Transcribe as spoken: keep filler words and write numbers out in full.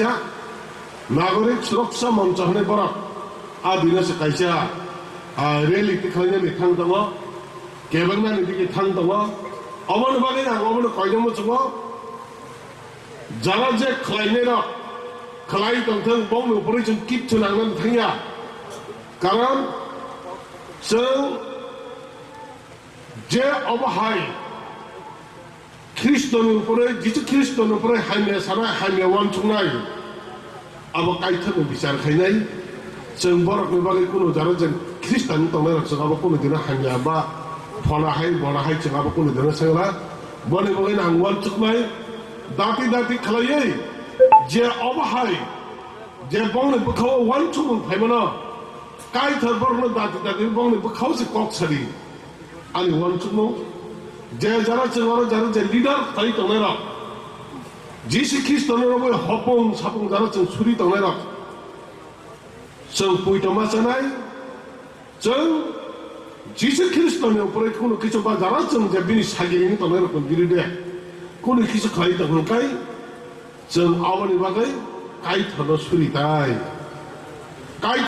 kaisa Nagorik Suroksha Moncho hwnwi borok a dino se kaisa, ah, rally tikhlainani thang tongo, kebengmani digi thang tongo. Oboni bagwi ang obono koijakma chungo. Jara je khlainairok khlai tongthung, bongni upori chwng kichu nangnani thangya. Karon chwng je obo hai Khristoni upore, Jisu Khristoni upore hamya sanai, hamya uansuknai, abo Kaitorni bichar khainai. Chwng borokni bagwi kunu jora chwng Khristian tongnairok chwng abo kunu dino hamya ba phona hai, bona hai chwng abo kunu dino sengla. Boni bagwi ang uansuknai, dati dati khlaiwi je obo hai, je bongni bwkhao uansukmung phaimano, Kaitor borokno dati dati bongni bwkhao se kok sadi. Ani uansukmung, je jara chwng oro jara je leader khlai tongnairok, Jisu Khristono rogwi hopung sapung jara chwng suri tongnairok, chwng pui tongma chanai, chwng Jisu Khristoni upore kunu kichu ba jara chwng je bini sagiri wngwi tongnairokni birude kunu kichu khlai tong hwnkhai, chwng aboni bagwi Kaitorno suri tai. Kai-